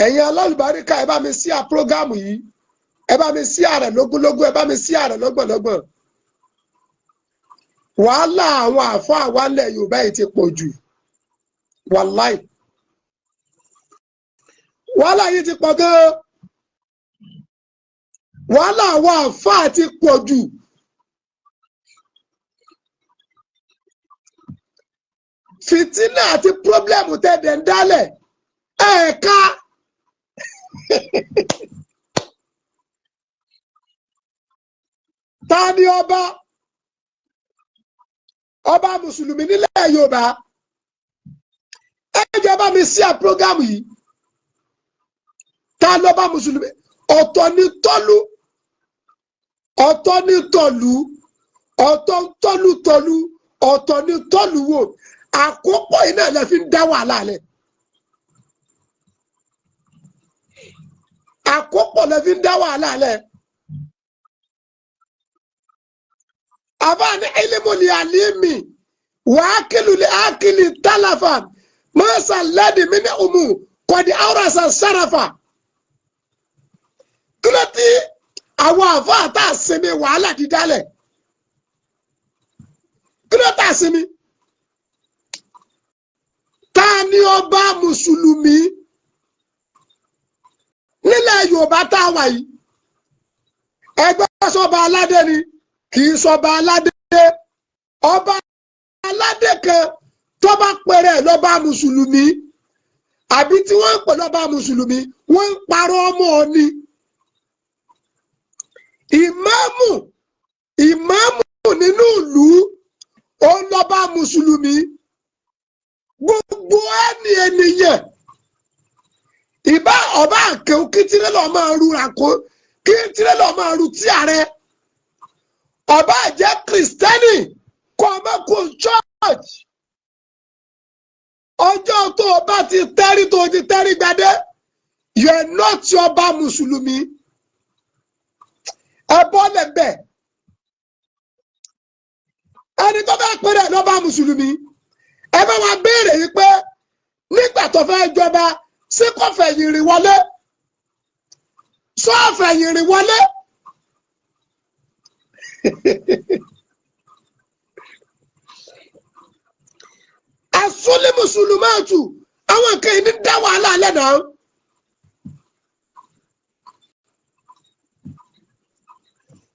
Ẹ̀yin alálùbáríkà, ẹ bá mi share program yìí, ẹ bá mi share rẹ̀ lógúnlógún, ẹ bá mi share rẹ̀ lọ́gbọ̀nlọ́gbọ̀n. Wàhálà àwọn àáfàá wálẹ̀ Yorùbá yìí ti pọ̀ jù. Wàláì, wàhálà yìí ti pọ̀ gan-an. Wàhálà àwọn àáfàá ti pọ̀ jù. Fìtínà àti problem tẹ̀dẹ̀ ń dálẹ̀ ẹ̀ẹ̀ka. Ta ni ọba ọba mùsùlùmí nílẹ̀ Yorùbá? Ẹ jẹ́ bá mi share program yìí. Ta lọ́ba mùsùlùmí? Ọ̀tọ̀ ni tọ́lú, ọ̀tọ̀ ni tọ̀lú, ọ̀tọ̀ tọ́lú tọ̀lú, ọ̀tọ̀ ni tọ́lú wò. Àkópọ̀ iná lẹ fi ń dá wàhálà lẹ̀. Àkópọ̀ lẹ fi ń dá wàhálà lẹ̀. Àbáni ilimu li alimi wà ákìlù li ákìlì tálàfà mọ́sá lẹ́dí mi ní umu kọ̀dí àwòrán sárafà. Kí ló tí àwọn àfáà tá a sinmi wàhálà dídálẹ̀? Kí ló tá a sinmi? Ta ni ọba mùsùlùmí nílẹ̀ Yorùbá tá a wà yìí? Ẹgbẹ́ sọba aládé ni, kì í sọba aládé. Ọba aládé kan tó bá pèrè lọ́ba mùsùlùmí, àbí tí wọ́n ń pè lọ́ba mùsùlùmí, wọ́n ń parọ́ ọmọ ni. Ìmáàmù, ìmáàmù nínú ìlú, ó ń lọ́ba mùsùlùmí. Gbogbo ẹni ènìyàn ìbá ọba àkẹ́wò, kí tirẹ́lọ̀ máa ru ràkó, kí tirẹ́lọ̀ máa ru tí ààrẹ ọba jẹ́ kìrìsìtẹ́nì, kó ọmọ kó church. Ọjọ́ tó o bá ti tẹ́rí, tó o ti tẹ́rí gbadé, you are not ọba mùsùlùmí. Ẹ bọ́ lẹ́bẹ̀. Ẹni tó fẹ́ pèrè lọ́ba mùsùlùmí, ẹ bá wa béèrè yìí pé nígbà tó fẹ́ jọba, ṣé kò fẹ̀yìn rìn wọlé? Sọ fẹ̀yìn rìn wọlé? Asúlẹ̀ mùsùlùmáàtù, àwọn kan yìí ní dá wàhálà alẹ́ náà.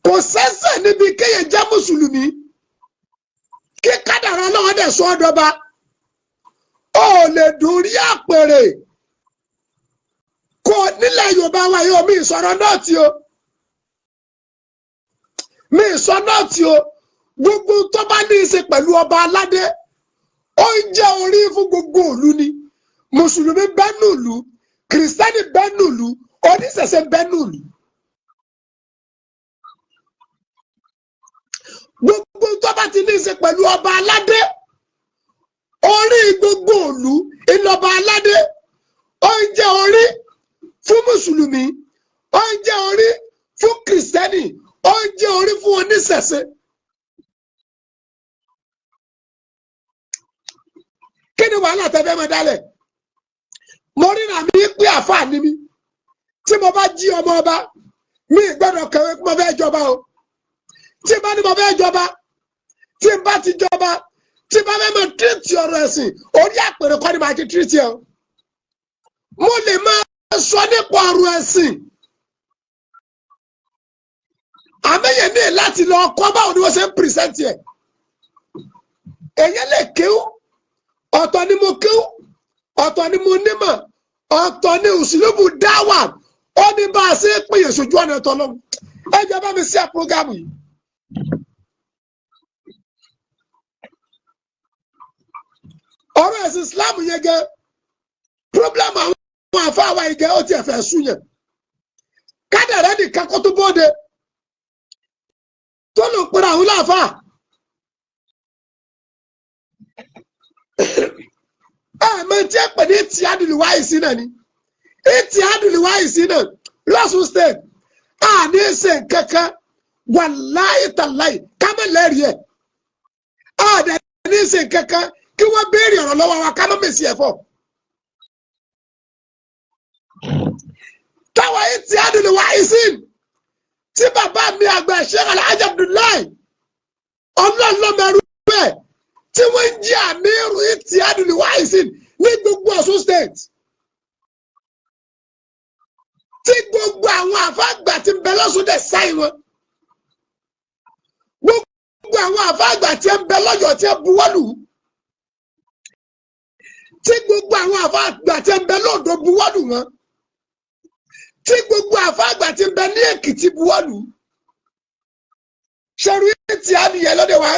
Kò sẹ́sẹ̀ níbi kéèyàn jẹ́ mùsùlùmí kí kádàrá náà dẹ̀ sọ ọ́ dọba. Ó lè dórí àpèrè kò nílẹ̀ Yorùbá wa yóò mi ìsọ̀rọ̀ náà tí o mi ìsọ náà tí o. Gbogbo tó bá ní í ṣe pẹ̀lú ọba aládé, ó ń jẹ́ orí fún gbogbo ìlú ni. Mùsùlùmí bẹ́ẹ̀ nùlù, kìrìsìtẹ́nì bẹ́ẹ̀ nùlù, oníṣẹ̀ṣe bẹ́ẹ̀ nùlù. Gbogbo tó bá ti ní í ṣe pẹ̀lú ọba aládé, orí gbogbo ìlú ìlọba aládé. Ó ń jẹ́ orí fún mùsùlùmí, ó ń jẹ́ orí fún kìrìsìtẹ́nì, ó ń jẹ́ orí fún oníṣẹ̀ṣe. Kí ni wàhálà tẹ́ fẹ́ máa dálẹ̀? Mo ríra mi pé àfáà ni mí. Tí mo bá jí ọmọ ọba, mi gbọ́dọ̀ kẹwé pé mo fẹ́ jọba o. Tí bá ní mo fẹ́ jọba, tí n bá ti jọba, tí bá fẹ́ máa tírìtì ọ̀rọ̀ ẹ̀sìn, orí àpèrè kọ́ ni màá ti tírìtì ẹ̀ o. Mo lè máa sọ nípa ọ̀rọ̀ ẹ̀sìn, àmẹ́yẹ ní láti lọ kọ́ báwo ni wọ́n ṣe ń pìrìsẹ́ǹtì ẹ̀. Èyẹ lè kéwú. Ọ̀tọ̀ ni mo kéwú, ọ̀tọ̀ ni mo nímọ̀, ọ̀tọ̀ ni òsìlóbù dáwà. Ó ní bá a ṣe é pèyè sójú ọ̀nà ẹ̀tọ́ lọ́wọ́. Ẹ jẹ́ bá mi ṣe prógámù yìí. Ọ̀rọ̀ ẹ̀sìn Islam yẹn gẹ́ problem. Àwọn àfáà wa yìí gẹ́, ó tiẹ̀ fẹ́ sún yẹn. Kádàrá nìkan kó tó bóde tó ló ń pera àwọn láàfáà. Ẹ mọ tí ẹ pè ní tíádùlù wáyé sí náà ni tíádùlù wáyé sí náà lọ́sùn state. A ní ṣe nkankan, wàláyé tàláyé, kámẹ́ lẹ́rìí ẹ̀. A dẹ̀ ní ṣe nkankan kí wọ́n béèrè ọ̀rọ̀ lọ́wọ́ wa, kámẹ́ mèsì ẹ̀ fọ́. Táwa yìí ti àdùnnú wa ìsìn tí bàbá mi àgbà Sheikh Alhaji Abdullahi ọlọ́ọ̀lọ́mẹrú ẹ̀ tí wọ́n ń jí àmírù ti àdùnnú wa ìsìn ní gbogbo Ọ̀ṣun state, tí gbogbo àwọn àfáàgbà tí ń bẹ lọ́sùn dẹ̀ sáì wọn, gbogbo àwọn àfáàgbà tí ń bẹ lọ́yọ̀ọ́ tí ń buwọ́lù, tí gbogbo àwọn àfáàgbà tí ń bẹ lóńdó buwọ́lù wọn, tí gbogbo àfáàgbà tí ń bẹ ní Èkìtì buwọ́lù. Ṣerú tí a nìyẹn lóde wa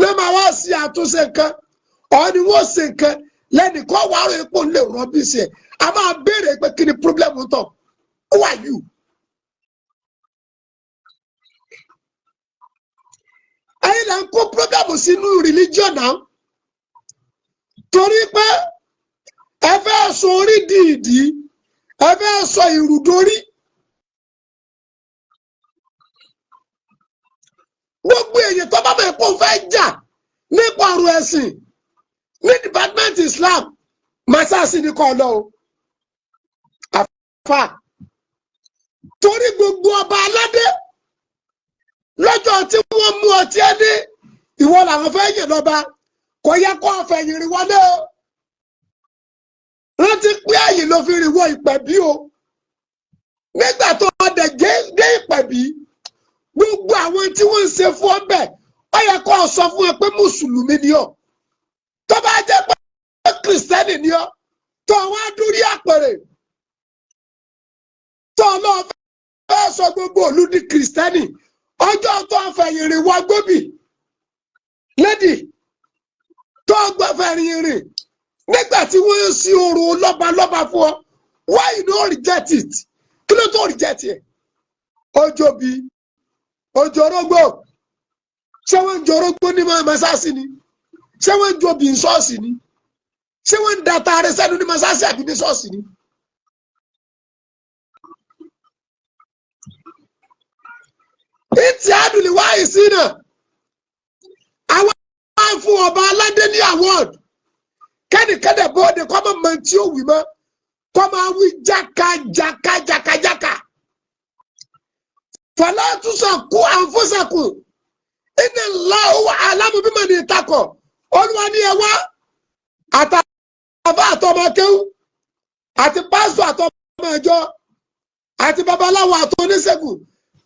ló máa wá sí àtúnṣe nǹkan ọ̀ ni wọ́n ṣe nǹkan lẹ́nìkan wàá rò epo lè rọ́bì sí ẹ̀. A máa béèrè pé kí ni problem tọ̀? Who are you? Ẹ̀yin là ń kó problem sínú religion náà torí pé ẹ fẹ́ sọ orí di ìdí, ẹ fẹ́ sọ ìrùdórí. Gbogbo èyí tó bá mọ̀ pé òun fẹ́ jà nípa ọ̀rọ̀ ẹ̀sìn ní department Islam, masasi ni kò lọ o, àfà, torí gbogbo ọba aládé lọ́jọ́ tí wọ́n mú ọtí ẹ ní ìwọ làwọn fẹ́ yìn lọ́ba, kò yẹ kó ọ̀fẹ́ yìnrìn wọlé o. Rántí pé ẹ̀yìn ló fi rìn wọ ìpẹ̀bí o. Nígbà tó ọdẹ dé ìpẹ̀bí, gbogbo àwọn tí wọ́n ń ṣe fún ọ bẹ́ẹ̀, ó yẹ kó o sọ fún ẹ pé mùsùlùmí ni ọ. Tó bá jẹ́ pé kìrìsìtẹ́nì ni ọ, tó wá dúrí àpèrè tó lọ́ọ́ fẹ́ sọ gbogbo òlu di kìrìsìtẹ́nì, ọjọ́ tó fẹ̀yìn rìn wọ gbóbì lédì tó gbọ́ fẹ̀yìn rìn nígbà tí wọ́n ń sin oorun lọ́balọ́ba fún ọ, why you no reject it? Kí ló tó reject ẹ̀? Ojobi ojorógbò, ṣé wọ́n ń jorógbó ní masasi ni? Ṣé wọ́n ń jobi ṣọ́ọ̀ṣì ni? Ṣé wọ́n ń da taare sẹ́nu ní masasi àbí ní ṣọ́ọ̀ṣì ni? Ìtì àdùnní wá ìsìn náà, àwọn fún ọba aládé ní award, kẹ́nìkẹ́nì bóde kọ́ mọ̀ mọ̀ tí ó wì mọ́, kọ́ máa wí jákàjákàjákàjákà. Fọlá túnṣàkú àǹfọ̀ṣàkù iná ńlá owó alámúbímọ ní ìtakọ̀ olúwa ní ẹ wá àtàfà àtọmọ kéwú àti pásítọ̀ àtọmọ ìjọ àti babaláwo àti oníṣègùn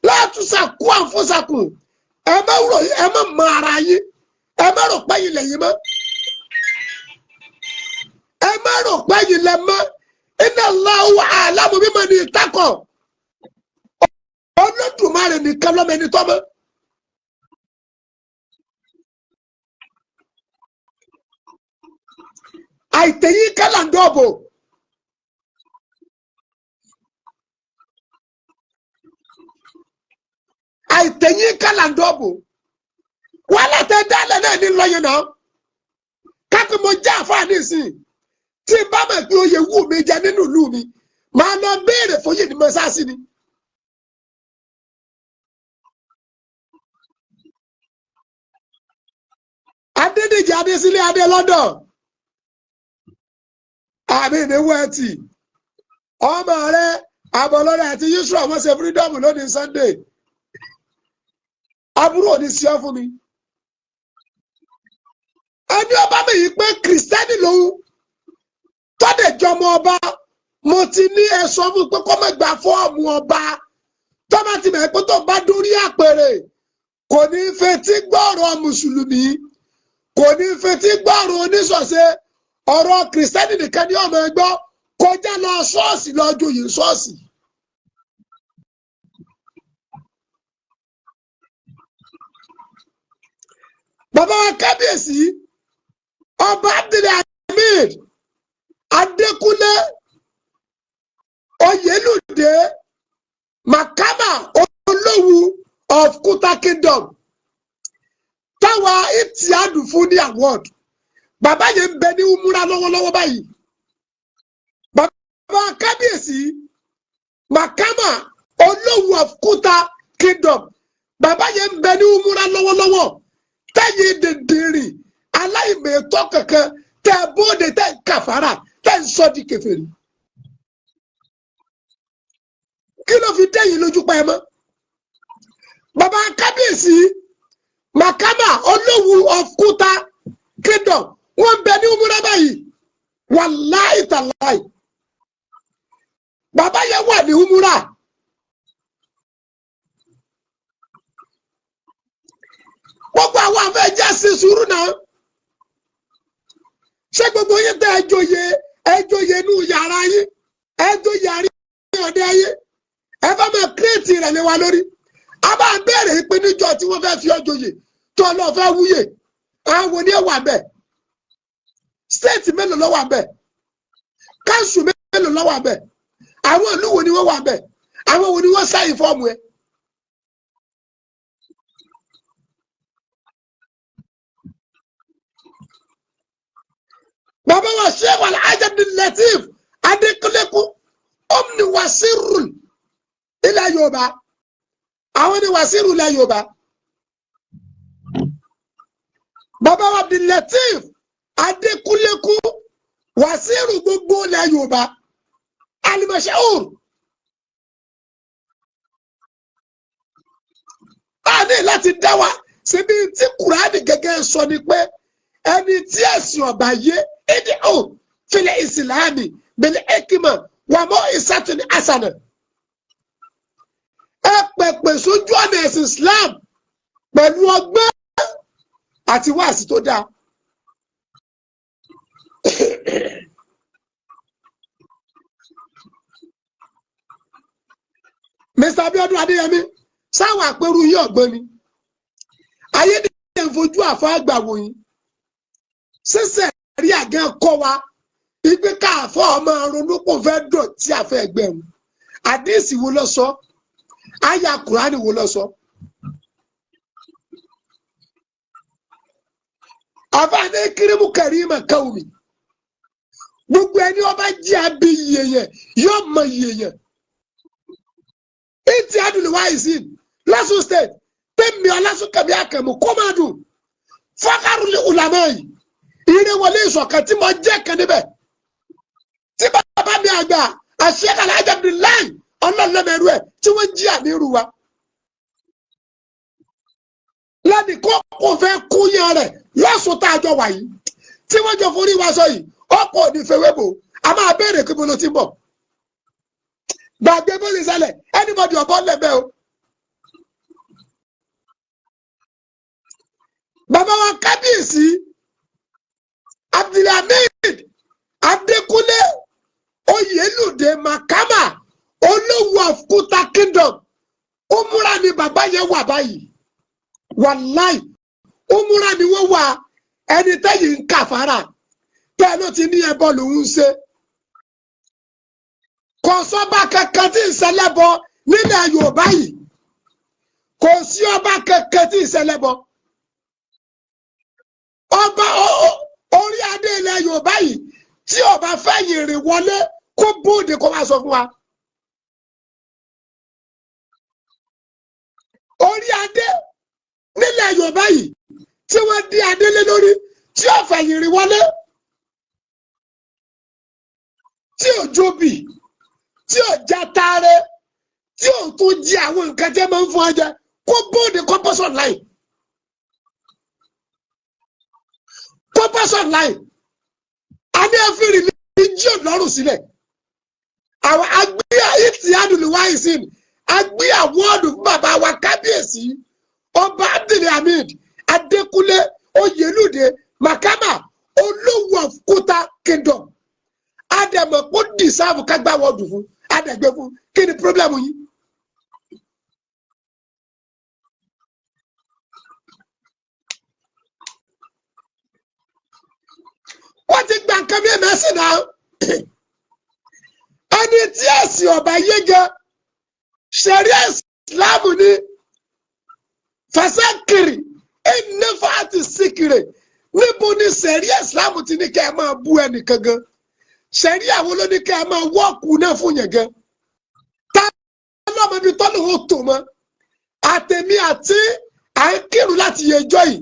látúnṣàkú àǹfọ̀ṣàkù. Ẹ má rò, ẹ má mọ ara yín, ẹ má rò pẹ́yìn lẹ́yìn mọ́, ẹ má rò pẹ́yìn lẹ́ mọ́. Iná ńlá owó alámúbímọ ní ìtakọ̀ Olódùmarè nìkan lọ́mọ ẹni tọ́mọ́. Àìtẹ̀yìn kálàndọ́ọ̀bò àìtẹ̀yìn kálàndọ́ọ̀bò wàhálà tẹ dálẹ̀ náà ní lọ́yìn náà. Kápẹ́ mo já àfáàní sí tí bá mọ̀ pé oyè wù mí jẹ nínú ìlú mi, màá lọ béèrè fóyè ní mọ́sáàsì ni. Adédèjì Adésílé Adé London àmì ìníwó ẹtì ọmọ rẹ àbọ̀lọ́rẹ̀ àti Yusuf wọ́n ṣe freedom lónìí Sunday. Aburú ò ní sí ọ fún mi. Ẹni ọba mi yìí pé kìrìsìtẹ́nì lòun tọ́dẹ̀ jọmọ ọba, mo ti ní ẹ sọ fún pé kó má gba fọ́ọ̀mù ọba. Tó bá ti mọ̀ pé tó bá dórí àpèrè kò ní fetí gbọ́rọ̀ mùsùlùmí, kò ní fetí gbọ́rọ̀ oníṣọ̀ṣe, ọ̀rọ̀ kìrìsìtẹ́nì nìkan ni ọmọ ẹgbọ́, kọjá lọ ṣọ́ọ̀ṣì lọ joyè ṣọ́ọ̀ṣì. Bàbá wa kábíyèsí ọba Abdulhamid Adékúnlé Oyèlúdé Makama Olówu of Kuta Kingdom táwa ìtìádù fún ní award, bàbá yẹn ń bẹ ní umura lọ́wọ́lọ́wọ́ báyìí. Bàbá kábíyèsí Makama Olówu of Kuta Kingdom, bàbá yẹn ń bẹ ní umura lọ́wọ́lọ́wọ́. Tẹ́yìn dèdèrè aláìmẹ̀tọ́ kankan tẹ́ bóde tẹ́ kàfàrà tẹ́ ń sọ di kèfèrí. Kí ló fi dẹ́yìn lójú pa ẹ mọ́? Bàbá kábíyèsí Makama Olówu of Kuta Kingdom, wọ́n bẹ ní umura báyìí. Wàláì tàláì, bàbá yẹn wà ní umura. Gbogbo àwọn afẹ́ jẹ́ sí sùúrù náà. Ṣé gbogbo yín tẹ́ ẹ joyè inú yàrá yín, ẹ joyè àárín ọ̀dẹ yín, ẹ fẹ́ máa kírètì rẹ̀ lé wa lórí? A máa bẹ̀rẹ̀ pé níjọ́ tí wọ́n fẹ́ fi ọ́ joyè tó lọ fẹ́ wúyè, àwọn ni ẹ wà bẹ́ẹ̀? Stéètì mélòó ló wà bẹ́ẹ̀? Káńsù mélòó ló wà bẹ́ẹ̀? Àwọn ìlú wo ni wọ́n wà bẹ́ẹ̀? Àwọn wo ni wọ́n sáyìn fọ́ọ̀mù ẹ? Bàbá wa Sheikh Alhaji Abdul Lateef Adekunle omni wasirul ilẹ̀ Yorùbá, àwọn ni wasiru ilẹ̀ Yorùbá. Bàbá wa Abdul Lateef Adekunle wasiru gbogbo ilẹ̀ Yorùbá, alimashahur. A ní láti dá wa síbi tí Kùránì gẹ́gẹ́ sọ ni pé ẹni tí ẹ̀sìn ọ̀bà yé ìdí ò fil ìsìlámì bil hikma wà mọ́ ìsàtún àsànà. Ẹ pẹ̀pẹ̀ sójú ọ̀nà ẹ̀sìn Islam pẹ̀lú ọgbọ́n àti wáàsí tó dáa. Mr. Abiodun Adéyẹmí, sáwọn àpérú yìí ọ̀gbọ́n ni ayédè ń fojú àfọ àgbà wò yín. Sísẹ rí àgẹ́ kọ́ wa ibi káàfọ́ ọmọ ronú kò fẹ́ dọ̀tí àfẹ́ ẹgbẹ́ wọn. Àdéhìsì wo lọ sọ? Àyà Kùránì wo lọ sọ? Àfààní kírímù kẹrìmà káwùmí, gbogbo ẹni ọba jẹ́ abí yẹyẹ yóò mọ yẹyẹ. Ìtì adùnúwáyé sí lọ́sùn state tẹ̀mí ọlásùnkàmí àkàmù kó máa dùn fọ́kàrùlì ùlàmọ́ yìí ire wọlé ìṣọ̀kan tí mo jẹ́ kan níbẹ̀ tí bàbá mi àgbà Sheikh Alhaji Abdullahi ọlọ́lọ́mẹrú ẹ̀ tí wọ́n jí àmírù wa. Lẹ́nu kó kò fẹ́ kú yẹn rẹ̀ lọ́sùn tá a jọ wà yìí tí wọ́n jọ forí wa sọ yìí, ọkọ̀ òní fewé bò a máa béèrè kí mo ló ti bọ̀. Gbàgbé bó ṣe ṣẹlẹ̀, anybody ọ̀bọ lẹ́bẹ̀ o. Bàbá wa kábíyèsí Abdulhamid Adekunle Oyelude Makama Olówu of Kuta Kingdom, umura ni bàbá yẹn wà báyìí. Wàláì, umura ni wọ́n wà. Ẹni tẹ́yìn ń kàfàrà tẹ́ ló ti ní ẹbọ lòún ń ṣe. Kò sọ́ba kankan tí ń ṣẹlẹ́bọ nílẹ̀ Yorùbá yìí. Kò sí ọba kankan tí ń ṣẹlẹ́bọ. Ọba orí adé ilẹ̀ Yorùbá yìí tí ọba fẹ́ yìnrìn wọlé kó bóde kó wá sọ fún wa. Orí adé nílẹ̀ Yorùbá yìí tí wọ́n dí adé lé lórí tí ó fẹ́ yìnrìn wọlé, tí ò jóbi, tí ò jataare, tí ò tún jí àwọn nǹkan tí ẹ máa ń fún ọ jẹ, kó bóde kó bọ́ online. Kó bọ́ online. A ní ẹ fi religion lọ́rùn sílẹ̀. Àwọn agbé ìtì àdùnúwáyé sí ni agbé àwọ́ọ̀dù fún bàbá wa kábíyèsí ọba Abdulhamid Adekunle Oyelude Makama Olówu of Kuta Kingdom. Àdẹ̀mọ̀ kó dìsáàfù kágbá àwọ́ọ̀dù fún àdẹ̀gbẹ́ fún. Kí ni pírọ́blẹ̀mù yìí? Wọ́n ti gba nǹkan bí ẹ̀mẹ́sìn náà. Ẹni tí ẹ̀sìn ọ̀bà yé gan, ṣẹ̀ríà ìsìláàmù ni fẹsẹ̀kiri ẹnẹfà àti síkiri. Níbo ni ṣẹ̀ríà ìsìláàmù ti ní kẹ́ ẹ máa bú ẹnìkan gan? Ṣẹ̀ríà wo ló ní kẹ́ ẹ máa wọ́ọ̀kù náà fún yẹn gan? Tá lọ́mọ ibi tọ́lù ó tò mọ́ àtẹ̀mí àti à ń kírun láti yẹ ẹjọ́ yìí,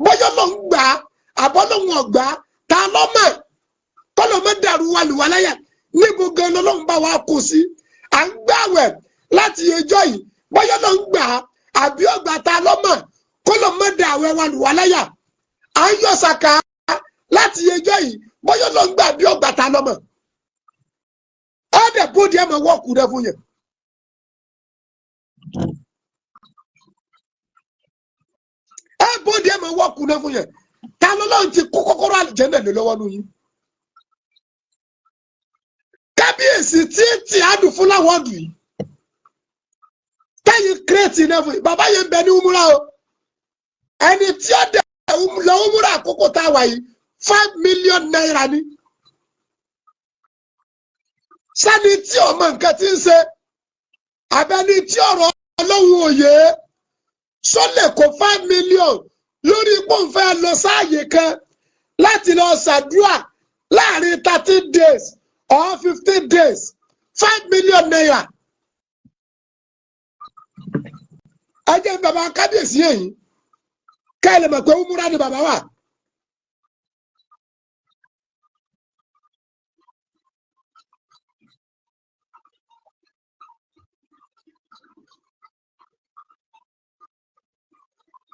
bọ́yọ́ ló ń gbà á àbọ̀ lóun ọ̀gbà á, ta lọ́mọ kọ́lọ́ mọ́ dàrú wa lù wá láyà. Níbo gan lọ́lọ́run bá wa kó sí? À ń gbàwẹ̀ Láti ẹjọ́ yìí, bọ́yọ́ ló ń gbà á àbí ọgbà ta lọ́mọ kó ló mọ̀ dà àwẹ̀ wa lù wá láyà. À ń yọ sàkà láti ẹjọ́ yìí, bọ́yọ́ ló ń gbà àbí ọgbà ta lọ́mọ. Ọ̀dẹ̀ bóde ẹ̀ mọ̀ wọ́ọ̀kù rẹ fún yẹn. Ẹ bóde ẹ̀ mọ̀ wọ́ọ̀kù rẹ fún yẹn. Ta lọ́lọ́run ti kó kọ́kọ́rọ́ àlùjànnà lé lọ́wọ́ nù yín? Kábíyèsí tí tí a dùn fún láwọn ọdún yìí tẹ́yìn kírètì náà fún yìí, bàbá yẹn ń bẹ ní umura o. Ẹni tí ó dẹ̀ lọ umura àkókò tá a wà yìí, ₦5 million ni. Sẹ́ni tí ọmọ nǹkan ti ń ṣe, abẹ́ni tí ọ̀rọ̀ Ọlọ́run òye sọ́lẹ̀ kó 5 million lórí pọ́ǹfẹ́ lọ sáàyè kan láti lọ ṣàdúrà láàrin 13 days or 15 days, ₦5 million. Ẹ jẹ́ bàbá kábíyèsí yẹn ká ẹ lè mọ̀ pé umura ni bàbá wà.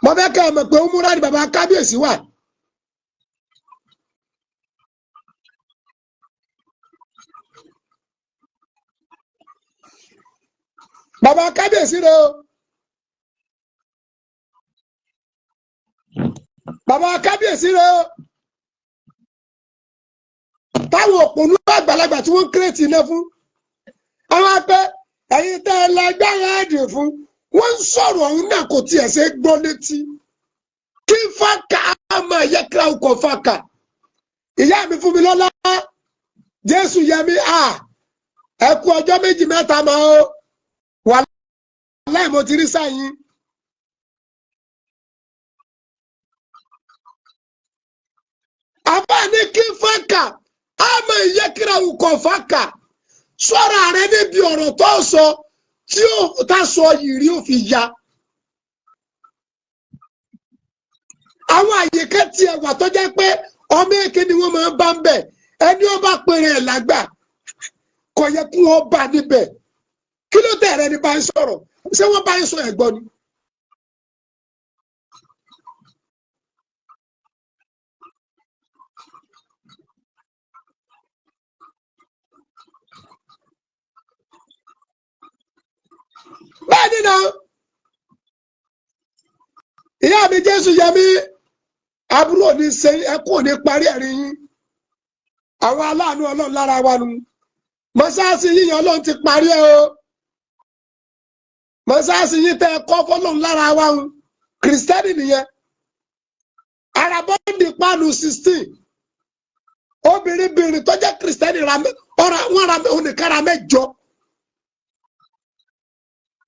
Mo fẹ́ kẹ́ ẹ mọ̀ pé umura ni bàbá kábíyèsí wà. Bàbá kábíyèsí rẹ o, bàbá kábíyèsí rẹ o, táwọn òpònú àgbàlagbà tí wọ́n ń kírètì iná fún àwọn apẹ ẹ̀yin tẹ́ ẹ lágbára ẹ̀dì fún wọ́n ń sọ̀rọ̀ ọ̀hún náà kò tiẹ̀ ṣe é gbọ́ létí. Kí fàkà á máa yẹ kíra ọkọ̀ fàkà. Ìyá mi fún mi lọ́lá, Jésù yẹmi, à ẹ kú ọjọ́ méjì mẹ́ta máa ó wà láì mo ti rí sáyìn. Àbá ní kí fàkà á máa yẹ kíra ọkọ̀ fàkà, sọ́ra rẹ níbi ọ̀rọ̀ tó sọ tí ó tá sọ yìí rí ó fi ya. Àwọn àyíká tiẹ̀ wà tó jẹ́ pé ọmọ èké ni wọ́n máa ń bá ń bẹ̀. Ẹni ó bá pèrè ẹ̀ lágbà kò yẹ kí wọ́n bá níbẹ̀. Kí ló tẹ̀ rẹ ní bá ń sọ̀rọ̀? Ṣé wọ́n bá ń sọ ẹ̀gbọ́n ni? Bẹ́ẹ̀ ni náà, ìyá mi Jésù yẹmí, àbúrò ní ṣe ẹkún ò ní parí ẹ̀rín yín. Àwọn aláàánú Ọlọ́run lára wa nu. Mọ́sáàsì yíyan Ọlọ́run ti parí ẹ o. Mọ́sáàsì yín tẹ́ ẹ kọ́ fọlọ́run lára wa nu. Kìrìsìtẹ́nì nìyẹn. Arabọ́ndì páànù 16. Obìnrin bìnrin tó jẹ́ kìrìsìtẹ́nì wọ́n ra onìkan ra 8.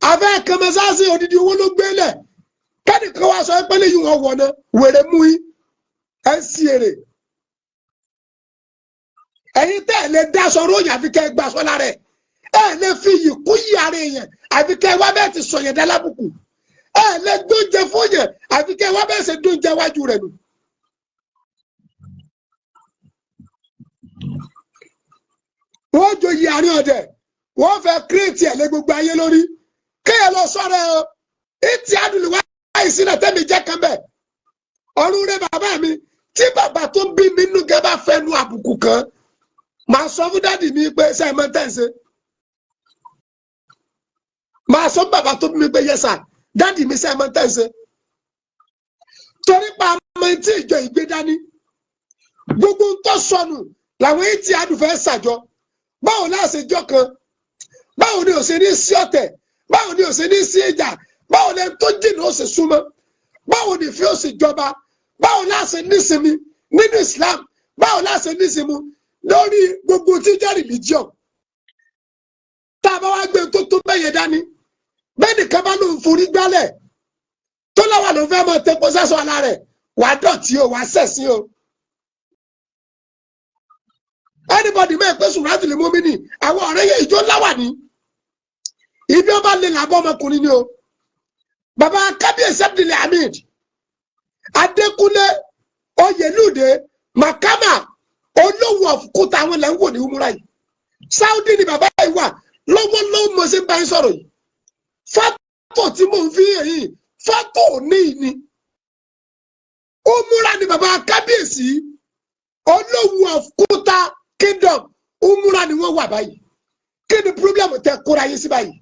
Àfẹ́ kan mọ́sáàsì odidi owó ló gbélé. Kẹ́nìkan wá sọ pé lẹ́yìn wọn wọ̀ náà wèrè mú yín ẹ̀ ń sí èrè. Ẹ̀yin tẹ́ ẹ̀ lè dáṣọ ròyìn àfi kẹ́ ẹ gbàṣọ lára ẹ̀. Ẹ̀ lè fi iyì kún yí ara èèyàn àfi kẹ́ ẹ wá bẹ́ẹ̀ ti sọ yẹn dálábùkù. Ẹ̀ lè gbóúnjẹ fún yẹn àfi kẹ́ ẹ wá bẹ́ẹ̀ ṣe dóúnjẹ wájú rẹ̀ nù. Wọ́n joyè àárín ọ̀dẹ̀, wọ́n fẹ́ kírètì ẹ̀ lé gbogbo ayé lórí. Kéèyàn lọ sọ́rọ̀ ẹ o, ìtì àdùnúwá àìsí náà tẹ́mi jẹ́ kan bẹ́ẹ̀. Ọ̀run rẹ bàbá mi, tí bàbá tó bí mi nínú gẹ́ bá fẹ́ nu àbùkù kan, màá sọ fún dádì mi pé ṣé ẹ mọ tẹ́ ń ṣe. Màá sọ fún bàbá tó bí mi pé yes sir, dádì mi ṣé ẹ mọ tẹ́ ń ṣe. Torí pa ọmọ tí ìjọ ìgbé dání, gbogbo ń tọ́ sọnù làwọn ìtì àdùfẹ́ ṣàjọ. Báwo láṣẹ jọ kan? Báwo ni ò ṣe ní sí ọ̀tẹ̀? Báwo ni ò ṣe ní sí ìjà? Báwo lẹni tó jìnnà ó sì súnmọ́? Báwo ni ìfẹ́ ó sì jọba? Báwo la ṣe nísinmi nínú Islam? Báwo la ṣe nísinmi lórí gbogbo tí jẹ́ religion? Tá a bá wá gbé tó tó bẹ́yẹ dání, bẹ́ẹ̀ nìkan bá lóun forí gbálẹ̀ tó láwà ló fẹ́ mọ tẹpọ sẹ́sọ ara rẹ̀, wàá dọ̀tí o, wàá sẹ̀sí o. Anybody mẹ́ẹ̀ pé sùràtì lè mú mi nì, àwọn ọ̀rẹ́ yẹn ìjọ láwà ní. Ibi ọba lè làbọ̀ ọmọkùnrin ni o. Bàbá kábíyèsí Abdulhamid Adékúnlé Oyèlúdé Makama olówó ọ̀fùkúta àwọn ilẹ̀ ń wò ní umura yìí. Saudi ni bàbá yìí wà lọ́wọ́lọ́wọ́ mo ṣe ń bá yín sọ̀rọ̀ yìí. Fọ́tò tí mò ń fi hàn yìí, fọ́tò ní ni ó múra ní bàbá kábíyèsí Olówu of Kuta Kingdom. Ó múra ni wọ́n wà báyìí. Kí ni problem tẹ kóra yín sí báyìí?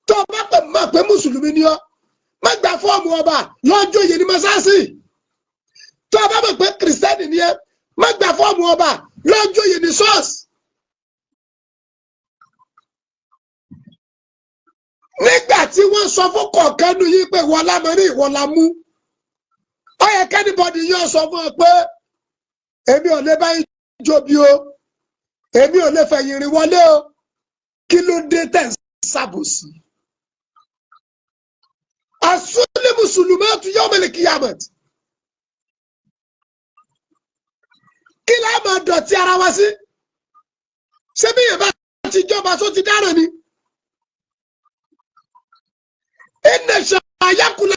Tó o bá pè mọ̀ pé mùsùlùmí ni ọ́, má gba fọ́ọ̀mù ọba lọ́jọ́ yìí ní mọ́sáàsì. Tó o bá mọ̀ pé kìrìsìtẹ́nì ni ẹ́, má gba fọ́ọ̀mù ọba lọ́jọ́ yìí ní ṣọ́ọ̀ṣì. Nígbà tí wọ́n sọ fún kọ̀ọ̀kan nù yín pé ìwọ lámọ́rí, ìwọ la mú, ó yẹ kẹ́nìbọ̀dì yóò sọ fún ọ pé èmi ò lè bá yín jobi o, èmi ò lè fẹ̀yìn rìn wọlé o. Kí ló dé tẹ̀ ń ṣàbòsí? Asúlẹ̀ mùsùlùmí tún yawm al-qiyamah. Kí láà máa dọ̀tí ara wa sí? Ṣé bí yẹn bá ti jọba tó ti dáràn ni? Inna sha'yakum.